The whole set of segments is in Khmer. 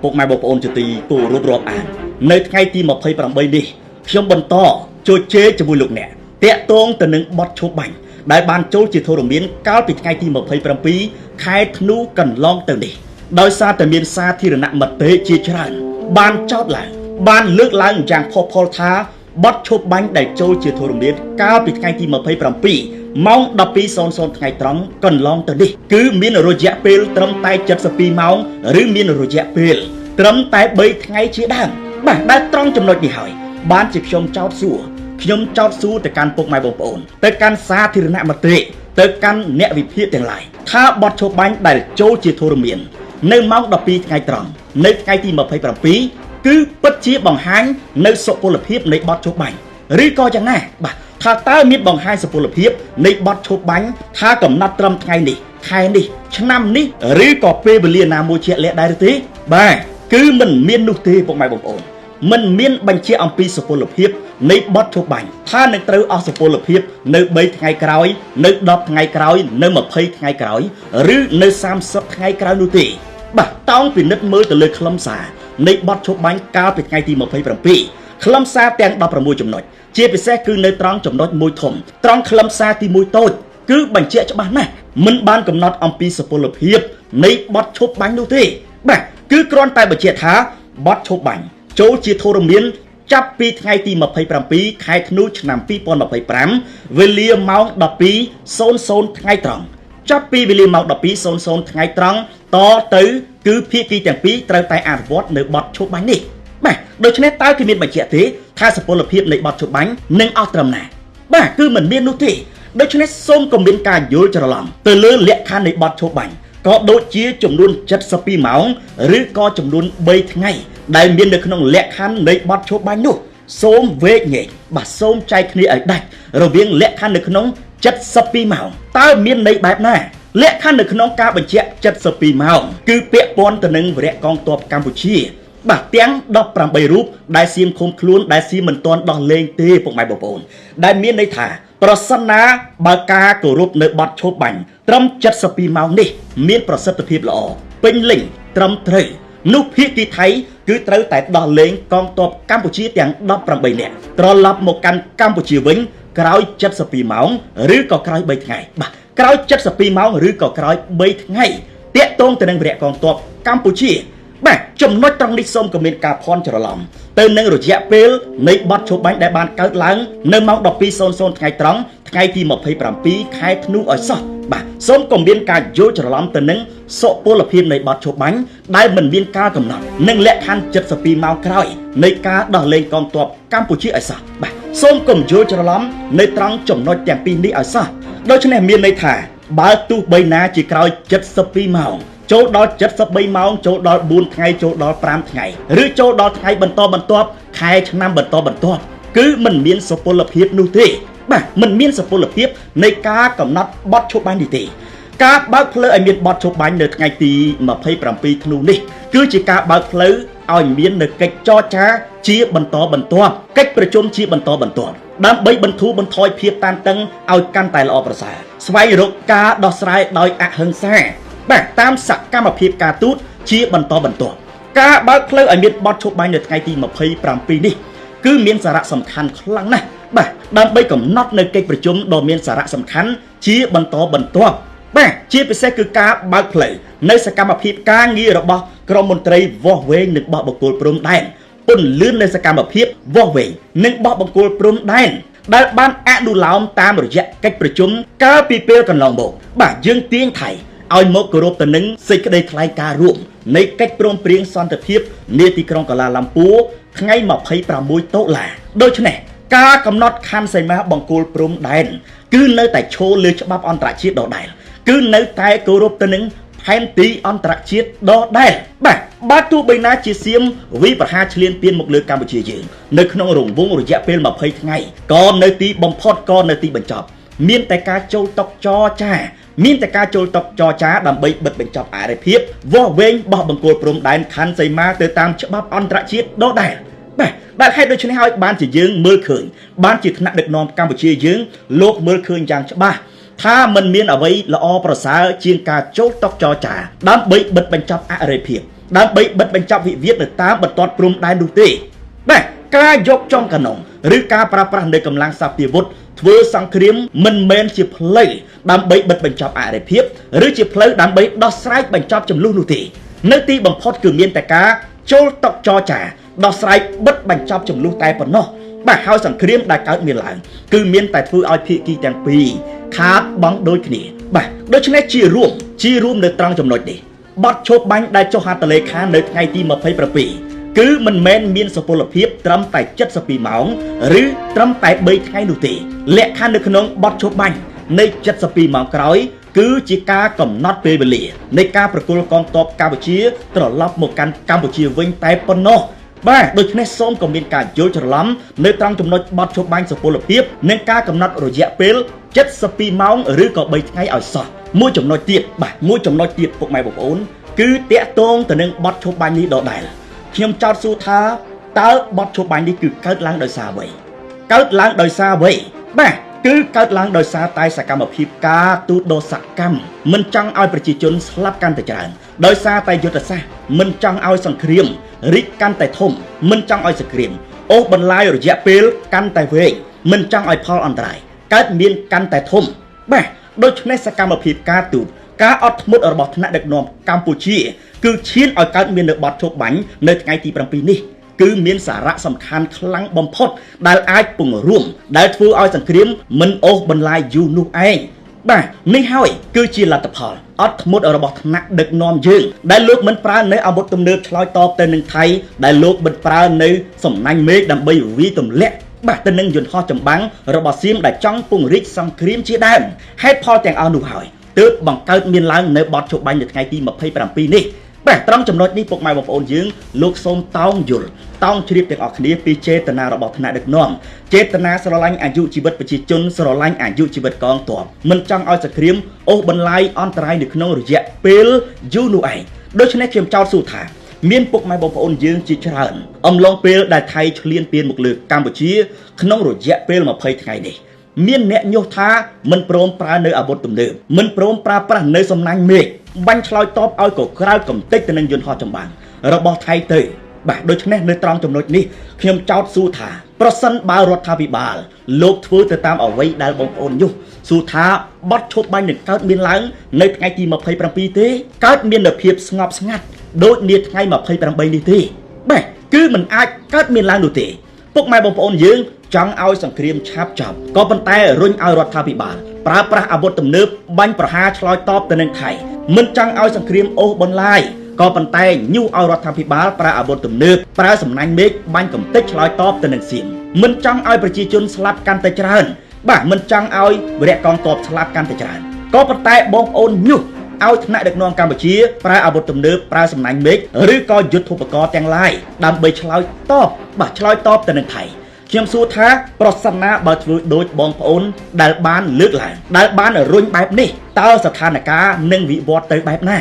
ពុកម៉ែបងប្អូនជាទីគោរពរាប់អាននៅថ្ងៃទី28នេះខ្ញុំបន្តជជែកជាមួយលោកអ្នកតាក់ទងទៅនឹងបទឈប់បាញ់ដែលបានចូលជាធរមានកាលពីថ្ងៃទី27ខែធ្នូកន្លងទៅនេះដោយសារតែមានសាធារណមតិជាច្រើនបានចោទឡើងបានលើកឡើងយ៉ាងផុសផុលថាបទឈប់បាញ់ដែលចូលជាធរមានកាលពីថ្ងៃទី27ម៉ោង12:00ថ្ងៃត្រង់កន្លងទៅនេះគឺមានរយៈពេលត្រឹមតែ72ម៉ោងឬមានរយៈពេលត្រឹមតែ3ថ្ងៃជាដើមបាទដែលត្រង់ចំណុចនេះហើយបានជាខ្ញុំចោទសួរខ្ញុំចោទសួរទៅកាន់ពុកម៉ែបងប្អូនទៅកាន់សាធារណមតិទៅកាន់អ្នកវិភាគទាំងឡាយថាបទឈប់បាញ់ដែលចូលជាធរមាននៅម៉ោង12ថ្ងៃត្រង់នៅថ្ងៃទី27គឺពិតជាបង្ហាញនៅសុពលភាពនៃបទឈប់បាញ់ឬក៏យ៉ាងណាបាទថាតើមានបង្ហាញសុពលភាពនៃបទឈប់បាញ់ថាកំណត់ត្រឹមថ្ងៃនេះខែនេះឆ្នាំនេះឬក៏ពេលវេលាណាមួយជាក់លាក់ដែរឬទេបាទគឺមិនមាននោះទេពុកម៉ែបងប្អូនមិនមានបញ្ជាក់អំពីសុពលភាពនៃបទឈប់បាញ់ថានឹងត្រូវអស់សុពលភាពនៅ3ថ្ងៃក្រោយនៅ10ថ្ងៃក្រោយនៅ20ថ្ងៃក្រោយឬនៅ30ថ្ងៃក្រោយនោះទេបាទតោងពិនិត្យមើលទៅលើខ្លឹមសារនៃបទឈប់បាញ់កាលពីថ្ងៃទី27ខ្លឹមសារទាំង16ចំណុចជាពិសេសគឺនៅត្រង់ចំណុចមួយធំត្រង់ខ្លឹមសារទី1តូចគឺបញ្ជាក់ច្បាស់ណាស់មិនបានកំណត់អំពីសុពលភាពនៃបទឈប់បាញ់នោះទេបាទគឺគ្រាន់តែបញ្ជាក់ថាបទឈប់បាញ់ចូលជាធរមានចាប់ពីថ្ងៃទី27ខែធ្នូឆ្នាំ2025វេលាម៉ោង12:00ថ្ងៃត្រង់ចាប់ពីវេលាម៉ោង12:00ថ្ងៃត្រង់តទៅគឺភាគីទាំងពីរត្រូវតែអនុវត្តនៅបទឈប់បាញ់នេះបាទដូច្នេះតើគេមានបញ្ជាក់ទេថាសុពលភាពនៃបទឈប់បាញ់នឹងអស់ត្រឹមណាបាទគឺមិនមាននោះទេដូច្នេះសូមកុំមានការយល់ច្រឡំទៅលើលក្ខខណ្ឌនៃបទឈប់បាញ់ក៏ដូចជាចំនួន72ម៉ោងឬក៏ចំនួន3ថ្ងៃដែលមាននៅក្នុងលក្ខខណ្ឌនៃបទឈប់បាញ់នោះសូមវែកញែកបាទសូមចែកគ្នាឲ្យដាច់រវាងលក្ខខណ្ឌនៅក្នុង72ម៉ោងតើមានន័យបែបណាលក្ខខណ្ឌនៅក្នុងការបញ្ជាក់72ម៉ោងគឺពាក់ព័ន្ធទៅនឹងវរៈកងទ័ពកម្ពុជាបាទទាំង18រូបដែលសៀមឃុំខ្លួនដែលសៀមមិនទាន់ដោះលែងទេពុកម៉ែបងប្អូនដែលមានន័យថាប្រសិនណាបើការគោរពនៅបទឈប់បាញ់ត្រឹម72ម៉ោងនេះមានប្រសិទ្ធភាពល្អពេញលេញត្រឹមត្រូវនោះភាគីថៃគឺត្រូវតែដោះលែងកងទ័ពកម្ពុជាទាំង18នាក់ត្រឡប់មកកាន់កម្ពុជាវិញក្រោយ72ម៉ោងឬក៏ក្រោយ3ថ្ងៃបាទក្រោយ72ម៉ោងឬក៏ក្រោយ3ថ្ងៃតាក់ទងទៅនឹងវរៈកងទ័ពកម្ពុជាបាទចំណុចត្រង់នេះសូមក៏មានការភ័ន្តច្រឡំទៅនឹងរយៈពេលនៃបទឈប់បាញ់ដែលបានកើតឡើងនៅម៉ោង12:00ថ្ងៃត្រង់ថ្ងៃទី27ខែធ្នូឲ្យសោះបាទសូមកុំមានការយល់ច្រឡំទៅនឹងសុពលភាពនៃបទឈប់បាញ់ដែលមិនមានការកំណត់និងលក្ខខណ្ឌ72ម៉ោងក្រោយនៃការដោះលែងកងទ័ពកម្ពុជាឲ្យសោះបាទសូមកុំយល់ច្រឡំនៅត្រង់ចំណុចទាំងពីរនេះឲ្យសោះដូច្នេះមានន័យថាបើទោះបីណាជាក្រោយ72ម៉ោងចូលដល់73ម៉ោងចូលដល់4ថ្ងៃចូលដល់5ថ្ងៃឬចូលដល់ថ្ងៃបន្តបន្ទាប់ខែឆ្នាំបន្តបន្ទាប់គឺមិនមានសុពលភាពនោះទេបាទមិនមានសុពលភាពនៃការកំណត់បទឈប់បាញ់នេះទេការបើកផ្លូវឲ្យមានបទឈប់បាញ់នៅថ្ងៃទី27ធ្នូនេះគឺជាការបើកផ្លូវឲ្យមាននៅកិច្ចចរចាជាបន្តបន្ទាប់កិច្ចប្រជុំជាបន្តបន្ទាប់ដើម្បីបន្ធូរបន្ថយភាពតានតឹងឲ្យកាន់តែល្អប្រសើរស្វែងរកការដោះស្រាយដោយអហិង្សាបាទតាមសកម្មភាពការទូតជាបន្តបន្ទាប់ការបើកផ្លូវឲ្យមានបទឈប់បាញ់នៅថ្ងៃទី27នេះគឺមានសារៈសំខាន់ខ្លាំងណាស់បាទដើម្បីកំណត់នៅកិច្ចប្រជុំដ៏មានសារៈសំខាន់ជាបន្តបន្ទាប់បាទជាពិសេសគឺការបើកផ្លូវនៅសកម្មភាពការងាររបស់ក្រមមន្ត្រីវាស់វែងនិងបោះបង្គោលព្រំដែនពន្លឿននៅសកម្មភាពវាស់វែងនិងបោះបង្គោលព្រំដែនដែលបានអនុលោមតាមរយៈកិច្ចប្រជុំកាលពីពេលកន្លងមកបាទយើងទាញថៃឲ្យមកគោរពទៅនឹងសេចក្តីថ្លែងការណ៍រួមនៃកិច្ចព្រមព្រៀងសន្តិភាពនាទីក្រុងកាឡាឡាំពួរថ្ងៃ26តុលាដូច្នេះការកំណត់ខណ្ឌសីមាបង្គោលព្រំដែនគឺនៅតែឈរលើច្បាប់អន្តរជាតិដដែលគឺនៅតែគោរពទៅនឹងផែនទីអន្តរជាតិដដែលបាទបើទោះបីណាជាសៀមវិប្រហាឈ្លានពានមកលើកម្ពុជាយើងនៅក្នុងរង្វង់រយៈពេល20ថ្ងៃក៏នៅទីបំផុតក៏នៅទីបញ្ចប់មានតែការចូលតុចរចាមានតែការចូលតុចរចាដើម្បីបិទបញ្ចប់អរិភាពវាស់វែងបោះបង្គោលព្រំដែនខណ្ឌសីមាទៅតាមច្បាប់អន្តរជាតិដដែលបាទដែលហេតុដូច្នេះហើយបានជាយើងមើលឃើញបានជាថ្នាក់ដឹកនាំកម្ពុជាយើងលោកមើលឃើញយ៉ាងច្បាស់ថាមិនមានអ្វីល្អប្រសើរជាងការចូលតុចរចាដើម្បីបិទបញ្ចប់អរិភាព ដើម្បីបិទបញ្ចប់វិវាទនៅតាមបន្ទាត់ព្រំដែននោះទេបាទការយកចងកណុងឬការប្រើប្រាស់នៅកម្លាំងសព្វាវុធធ្វើសង្គ្រាមមិនមែនជាផ្លូវដើម្បីបិទបញ្ចប់អរិភាពឬជាផ្លូវដើម្បីដោះស្រាយបញ្ចប់ចំនួននោះទេនៅទីបំផុតគឺមានតែការចូលតុចរចាដោះស្រាយបិទបញ្ចប់ចំនួនតែប៉ុណ្ណោះបាទហើយសង្គ្រាមដែលកើតមានឡើងគឺមានតែធ្វើឲ្យភាគីទាំងពីរខាតបង់ដូចគ្នាបាទដូច្នេះជារួមនៅត្រង់ចំណុចនេះបទឈប់បាញ់ដែលចុះហត្ថលេខានៅថ្ងៃទី27គឺមិនមែនមានសុពលភាពត្រឹមតែ72ម៉ោងឬត្រឹមតែ3ថ្ងៃនោះទេលក្ខខណ្ឌនៅក្នុងបទឈប់បាញ់នៃ72ម៉ោងក្រោយគឺជាការកំណត់ពេលវេលានៃការប្រគល់កងទ័ពកម្ពុជាត្រឡប់មកកាន់កម្ពុជាវិញតែប៉ុណ្ណោះបាទដូច្នេះសូមក៏មានការយល់ច្រឡំនៅត្រង់ចំណុចបទឈប់បាញ់សុពលភាពនិងការកំណត់រយៈពេល72ម៉ោងឬក៏3ថ្ងៃឲ្យសោះមួយចំណុចទៀតបាទមួយចំណុចទៀតពុកម៉ែបងប្អូនគឺតាក់ទងទៅនឹងបទឈប់បាញ់នេះដដែលខ្ញុំចោទសួរថាតើបទឈប់បាញ់នេះគឺកើតឡើងដោយសារអ្វីកើតឡើងដោយសារអ្វីបាទគឺកើតឡើងដោយសារតែសកម្មភាពការទូតដ៏សកម្មមិនចង់ឲ្យប្រជាជនស្លាប់កាន់តែច្រើនដោយសារតែយុទ្ធសាស្ត្រមិនចង់ឲ្យសង្គ្រាមរីកកាន់តែធំមិនចង់ឲ្យសង្គ្រាមអូសបន្លាយរយៈពេលកាន់តែវែងមិនចង់ឲ្យផលអន្តរាយកើតមានកាន់តែធំបាទដូច្នេះសកម្មភាពការទូតការអត់ធ្មត់របស់ថ្នាក់ដឹកនាំកម្ពុជាគឺឈានឲ្យកើតមាននៅបទឈប់បាញ់នៅថ្ងៃទី7នេះគឺមានសារៈសំខាន់ខ្លាំងបំផុតដែលអាចពង្រួមដែលធ្វើឲ្យសង្គ្រាមមិនអូសបន្លាយយូរនោះឯងបាទនេះហើយគឺជាលទ្ធផលអត់ធ្មត់របស់ថ្នាក់ដឹកនាំយើងដែលលោកមិនប្រើនៅអាវុធទំនើបឆ្លើយតបទៅនឹងថៃដែលលោកមិនប្រើនៅសំណាញ់មេឃដើម្បីវាយទម្លាក់បាទទៅនឹងយន្តហោះចម្បាំងរបស់សៀមដែលចង់ពង្រីកសង្គ្រាមជាដើមហេតុផលទាំងអស់នោះហើយទើបបង្កើតមានឡើងនៅបទឈប់បាញ់នៅថ្ងៃទី27នេះបាទត្រង់ចំណុចនេះពុកម៉ែបងប្អូនយើងលោកសូមតោងយល់តោងជ្រាបទាំងអស់គ្នាពីចេតនារបស់ថ្នាក់ដឹកនាំចេតនាស្រឡាញ់អាយុជីវិតប្រជាជនស្រឡាញ់អាយុជីវិតកងទ័ពមិនចង់ឲ្យសង្គ្រាមអូសបន្លាយអន្តរាយនៅក្នុងរយៈពេលយូរនោះឯងដូច្នេះខ្ញុំចោទសួរថាមានពុកម៉ែបងប្អូនយើងជាច្រើនអំឡុងពេលដែលថៃឈ្លានពានមកលើកម្ពុជាក្នុងរយៈពេល20ថ្ងៃនេះមានអ្នកញុះថាមិនព្រមប្រើនៅអាវុធទំនើបមិនព្រមប្រើប្រាស់នៅសំណាញ់មេឃបាញ់ឆ្លើយតបឲ្យក៏ក្រៅកំតិចទៅនឹងយន្តហោះចម្បាំងរបស់ថៃទៅបាទដូច្នេះនៅត្រង់ចំណុចនេះខ្ញុំចោទសួរថាប្រសិនបើរដ្ឋាភិបាលលោកធ្វើទៅតាមអ្វីដែលបងប្អូនញុះសួរថាបទឈប់បាញ់នឹងកើតមានឡើងនៅថ្ងៃទី27ទេកើតមាននៅភាពស្ងប់ស្ងាត់ដូចនាថ្ងៃ28នេះទេបាទគឺមិនអាចកើតមានឡើងនោះទេពុកម៉ែបងប្អូនយើងចង់ឲ្យសង្គ្រាមឆាប់ចប់ក៏ប៉ុន្តែរុញឲ្យរដ្ឋាភិបាលប្រើប្រាស់អាវុធទំនើបបាញ់ប្រហារឆ្លើយតបទៅនឹងថៃមិនចង់ឲ្យសង្គ្រាមអូសបន្លាយក៏ប៉ុន្តែញុះឲ្យរដ្ឋាភិបាលប្រើអាវុធទំនើបប្រើសំណាញ់មេឃបាញ់កំទេចឆ្លើយតបទៅនឹងសៀមមិនចង់ឲ្យប្រជាជនស្លាប់កាន់តែច្រើនបាទមិនចង់ឲ្យវីរៈកងទ័ពស្លាប់កាន់តែច្រើនក៏ប៉ុន្តែបងប្អូនញុះឲ្យថ្នាក់ដឹកនាំកម្ពុជាប្រើអាវុធទំនើបប្រើសំណាញ់មេឃឬក៏យុទ្ធឧបករណ៍ទាំងឡាយដើម្បីឆ្លើយតបបាទឆ្លើយតបទៅនឹងថៃខ្ញុំសួរថាប្រសិនណាបើធ្វើដូចបងប្អូនដែលបានលើកឡើងដែលបានរុញបែបនេះតើស្ថានភាពនឹងវិវត្តទៅបែបណា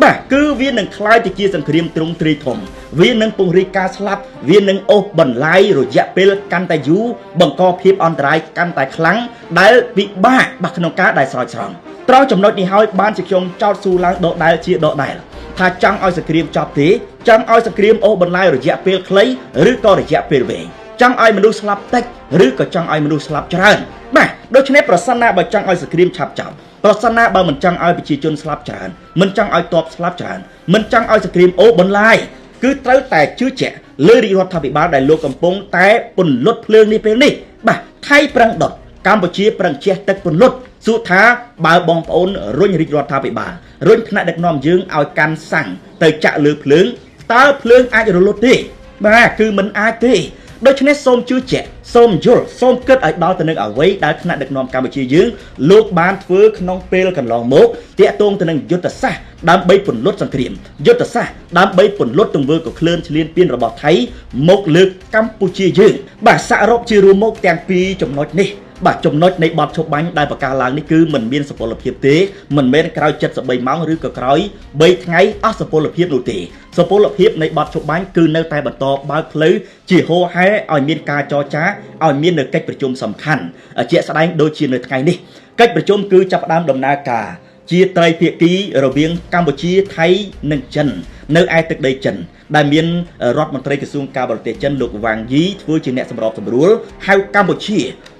បាទគឺវានឹងក្លាយទៅជាសង្គ្រាមទ្រង់ទ្រាយធំវានឹងពង្រីកការស្លាប់វានឹងអូសបន្លាយរយៈពេលកាន់តែយូរបង្កភាពអន្តរាយកាន់តែខ្លាំងដែលពិបាកបាទក្នុងការដែលស្រោចស្រង់ត្រង់ចំណុចនេះហើយបានជាខ្ញុំចោទសួរឡើងដដែលជាដដែលថាចង់ឲ្យសង្គ្រាមចប់ទេចង់ឲ្យសង្គ្រាមអូសបន្លាយរយៈពេលខ្លីឬក៏រយៈពេលវែងចង់ឲ្យមនុស្សស្លាប់តិចឬក៏ចង់ឲ្យមនុស្សស្លាប់ច្រើនបាទដូច្នេះប្រសិនណាបើចង់ឲ្យសង្គ្រាមឆាប់ចប់ប្រសិនណាបើមិនចង់ឲ្យប្រជាជនស្លាប់ច្រើនមិនចង់ឲ្យទ័ពស្លាប់ច្រើនមិនចង់ឲ្យសង្គ្រាមអូសបន្លាយគឺត្រូវតែជឿជាក់លើរាជរដ្ឋាភិបាលដែលលោកកំពុងតែពន្លត់ភ្លើងនេះពេលនេះបាទថៃប្រឹងដុតកម្ពុជាប្រឹងជះទឹកពន្លត់សួរថាបើបងប្អូនរុញរាជរដ្ឋាភិបាលរុញថ្នាក់ដឹកនាំយើងឲ្យកាន់សាំងទៅចាក់លើភ្លើងតើភ្លើងអាចរលត់ទេបាទគឺមិនអាចទេដូច្នេះសូមជឿជាក់សូមយល់សូមគិតឲ្យដល់ទៅនឹងអ្វីដែលថ្នាក់ដឹកនាំកម្ពុជាយើងលោកបានធ្វើក្នុងពេលកន្លងមកទាក់ទងទៅនឹងយុទ្ធសាស្ត្រដើម្បីពន្លត់សង្គ្រាមយុទ្ធសាស្ត្រដើម្បីពន្លត់ទង្វើកក្លឿនឈ្លានពានរបស់ថៃមកលើកម្ពុជាយើងបាទសរុបជារួមមកទាំងពីរចំណុចនេះបាទចំណុចនៃបទឈប់បាញ់ដែលប្រកាសឡើងនេះគឺមិនមានសុពលភាពទេមិនមែនក្រោយ73ម៉ោងឬក៏ក្រោយ3ថ្ងៃអស់សុពលភាពនោះទេសុពលភាពនៃបទឈប់បាញ់គឺនៅតែបន្តបើកផ្លូវជាហោហែឲ្យមានការចរចាឲ្យមាននៅកិច្ចប្រជុំសំខាន់ជាក់ស្ដែងដូចជានៅថ្ងៃនេះកិច្ចប្រជុំគឺចាប់ផ្ដើមដំណើរការ ជាត្រីភាគីរវាងកម្ពុជាថៃនិងចិននៅឯទឹកដីចិនដែលមានរដ្ឋមន្ត្រីក្រសួងការបរទេសចិនលោកវ៉ាងយីធ្វើជាអ្នកសម្របសម្រួលហៅកម្ពុជា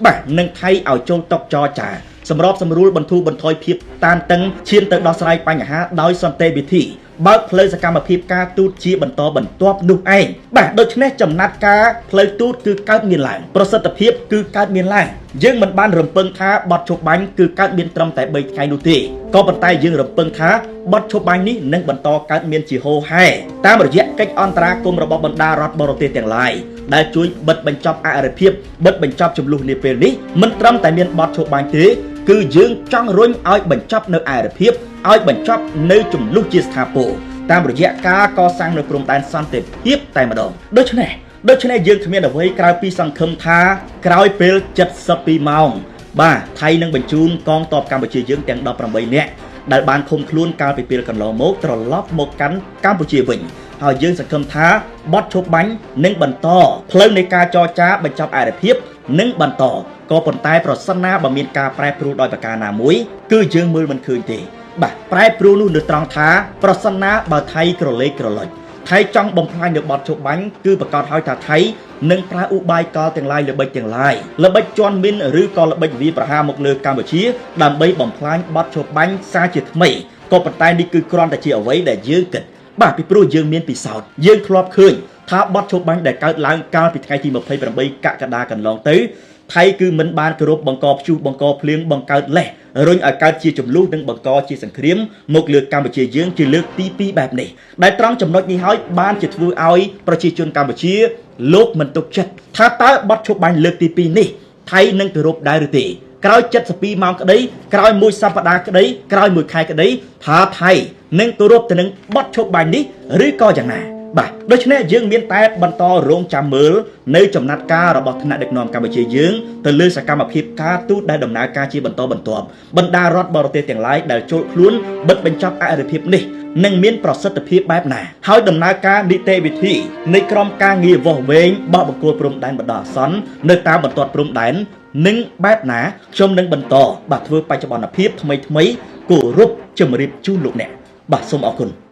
បាទនិងថៃឲ្យចូលតុចរចាសម្របសម្រួលបន្ធូរបន្ថយភាពតានតឹងឈានទៅដោះស្រាយបញ្ហាដោយសន្តិវិធីបើកផ្លូវសកម្មភាពការទូតជាបន្តបន្ទាប់នោះឯងបាទដូច្នេះចំណាត់ការផ្លូវទូតគឺកើតមានឡើងប្រសិទ្ធភាពគឺកើតមានឡើងយើងមិនបានរំពឹងថាបទឈប់បាញ់គឺកើតមានត្រឹមតែ3ថ្ងៃនោះទេក៏ប៉ុន្តែយើងរំពឹងថាបទឈប់បាញ់នេះនឹងបន្តកើតមានជាហូរហែតាមរយៈកិច្ចអន្តរាគមន៍របស់បណ្ដារដ្ឋបរទេសទាំងឡាយដែលជួយបិទបញ្ចប់អរិភាពបិទបញ្ចប់ចំនួននាពេលនេះមិនត្រឹមតែមានបទឈប់បាញ់ទេគឺយើងចង់រុញឲ្យបញ្ចប់នៅអរិភាពឲ្យបញ្ចប់នៅចំនួនជាស្ថាពរតាមរយៈការកសាងនៅព្រំដែនសន្តិភាពតែម្ដងដូច្នេះយើងគ្មានអ្វីក្រៅពីសង្ឃឹមថាក្រោយពេល72ម៉ោងបាទថៃនឹងបញ្ជូនកងទ័ពកម្ពុជាយើងទាំង18នាក់ដែលបានឃុំខ្លួនកាលពីពេលកន្លងមកត្រឡប់មកកាន់កម្ពុជាវិញហើយយើងសង្ឃឹមថាបទឈប់បាញ់នឹងបន្តផ្លូវនៃការចរចាបញ្ចប់អរិភាពនឹងបន្តក៏ប៉ុន្តែប្រសិនណាបើមានការប្រែប្រួលដោយប្រការណាមួយគឺយើងមើលមិនឃើញទេបាទប្រែប្រួលនោះនៅត្រង់ថាប្រសិនណាបើថៃក្រឡេកក្រឡុចថៃចង់បំផ្លាញនៅបទឈប់បាញ់គឺប្រកាសឲ្យថាថៃនឹងប្រើឧបាយកលទាំងឡាយល្បិចទាំងឡាយល្បិចជន់មីនឬក៏ល្បិចវាប្រហារមកលើកម្ពុជាដើម្បីបំផ្លាញបទឈប់បាញ់សារជាថ្មីក៏ប៉ុន្តែនេះគឺគ្រាន់តែជាអ្វីដែលយើងគិតបាទពីព្រោះយើងមានពិសោធន៍យើងធ្លាប់ឃើញថាបទឈប់បាញ់ដែលកើតឡើងកាលពីថ្ងៃទី28កក្កដាកន្លងទៅថៃគឺមិនបានគោរពបង្កព្យុះបង្កភ្លៀងបង្កើតលេសរុញឲ្យកើតជាចំនួននិងបង្កជាសង្គ្រាមមកលើកម្ពុជាយើងជាលើកទី2បែបនេះដែលត្រង់ចំណុចនេះហើយបានជាធ្វើឲ្យប្រជាជនកម្ពុជាលោកមិនទុកចិត្តថាតើបទឈប់បាញ់លើកទី2នេះថៃនឹងគោរពដែរឬទេក្រោយ72ម៉ោងក្តីក្រោយមួយសប្តាហ៍ក្តីក្រោយមួយខែក្តីថាថៃនឹងគោរពទៅនឹងបទឈប់បាញ់នេះឬក៏យ៉ាងណាបាទដូច្នេះយើងមានតែបន្តរងចាំមើលនៅចំណាត់ការរបស់ថ្នាក់ដឹកនាំកម្ពុជាយើងទៅលើសកម្មភាពការទូតដែលដំណើរការជាបន្តបន្ទាប់បណ្ដារដ្ឋបរទេសទាំងឡាយដែលចូលខ្លួនបិទបញ្ចប់អរិភាពនេះនឹងមានប្រសិទ្ធភាពបែបណាហើយដំណើរការនីតិវិធីនៃក្រុមការងារវាស់វែងបោះបង្គោលព្រំដែនបណ្ដោះអាសន្ននៅតាមបន្ទាត់ព្រំដែននឹងបែបណាខ្ញុំនឹងបន្តបាទធ្វើបច្ចុប្បន្នភាពថ្មីថ្មីគោរពជម្រាបជូនលោកអ្នកបាទសូមអរគុណ។